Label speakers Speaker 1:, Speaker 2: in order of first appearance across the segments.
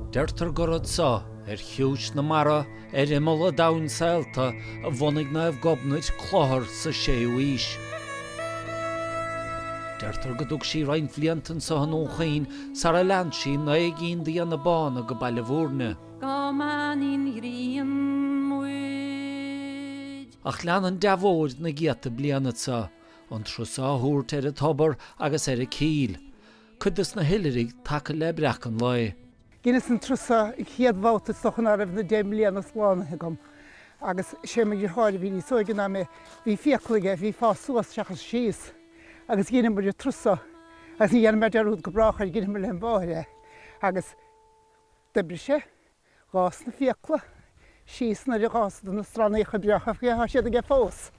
Speaker 1: Deirtear gur anso, ar chiúis na mara, ar imeall an domhain saolta, a bhunaigh Naomh Gobnait clochar sa 6ú aois. Deirtear go dtug sí roinnt bhlianta anso i nDún Chaoin sara lean sí 9 gcinn d'Fhianna Bána go Baile Bhúirne.
Speaker 2: Go mbeannaí an ghrian muid.
Speaker 1: Ach lean an deabhóid na gcéadta bliain anso, an turas á thabhairt ar an tobar agus ar an gcill. Cuid dos na hoilithrigh tagtha le breacadh an lae.
Speaker 3: Dheineas an turas seo an chéad bhabhta is dócha ná raibh na 10 mbliana slánaithe agam agus sé mo dheartháir a bhí níos óige ná mé, bhí fiacla aige a bhí ag fás suas seachas síos agus dheineamar an turas seo agus ní dhéanfaidh mé dearúd go brách air, dheineamar le mháthair é agus d'oibrigh sé. D'fhás na fiacla síos nuair a d'fhásadar na srannaíocha breátha, tá siad aige fós.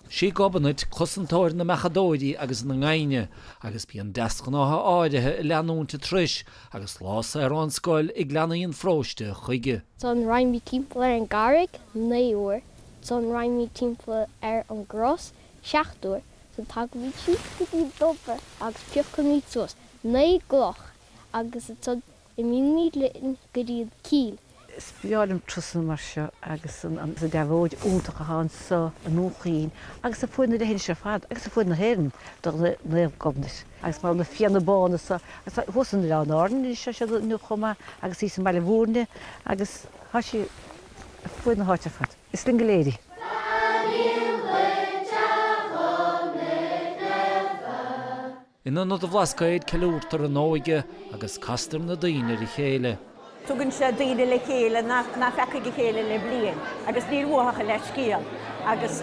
Speaker 1: Sí Gobnait cosantóir na mbeachadóirí agus na ngaibhne, agus bíonn deasghnátha áirithe ag leanúint an turais agus lá saor ón scoil ag leanaí an pharóiste chuige.
Speaker 4: Ansan raghaimid timpeall ar an gcarraig 9 uair, ansan raghaimid timpeall ar an gcros 7 uair, ansan tagaimid síos go dtí an tobar agus piocaimid suas 9 gcloch agus ansan Imímid linn go dtí an cill.
Speaker 5: Is breá liom turasanna mar seo agus an deabhóid iontach atá anseo i nDún Chaoin agus ar fuaid na leithinse ar fad agus ar fuaid na hÉireann do Naomh Gobnait agus mar na Fianna Bána seo agus thuas in Oileáin Árann anois tá siad inniu chomh maith agus thíos i mBaile Bhúirne agus tá sí ar fuaid na háite ar fad. Is linn go léir í.
Speaker 2: Beannaím duit a Ghobnait Naofa.
Speaker 1: In Ionad an Bhlascaoid ceiliúrtar an óige agus castar na daoine ar a chéile.
Speaker 6: Tugann sé daoine le chéile nach bhfeacaigh a chéile le bliain agus níl uathu ach a leathscéal agus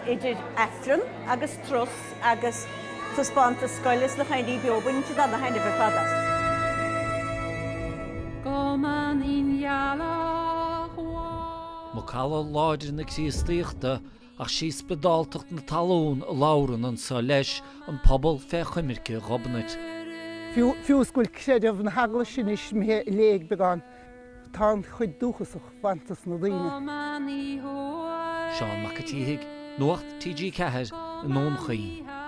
Speaker 6: idir Aifreann agus turas agus taispeántas scoile is na cainní beo, baineann siad ana-thaitneamh ar fad as.
Speaker 2: Go mbeannaí an ghealach mhór.
Speaker 1: Macalla láidir na Críostaíochta Ach sí spioradáltacht na talún a labhrann anso leis an pobal fé choimirce Ghobnait.
Speaker 3: Fiú is go bhfuil creideamh na hEaglaise anois imithe i léig beagán, tá an chuid dúchasach fanta sna daoine.
Speaker 1: Seán Mac an tSíthigh, Nuacht TG4 i nDún Chaoin.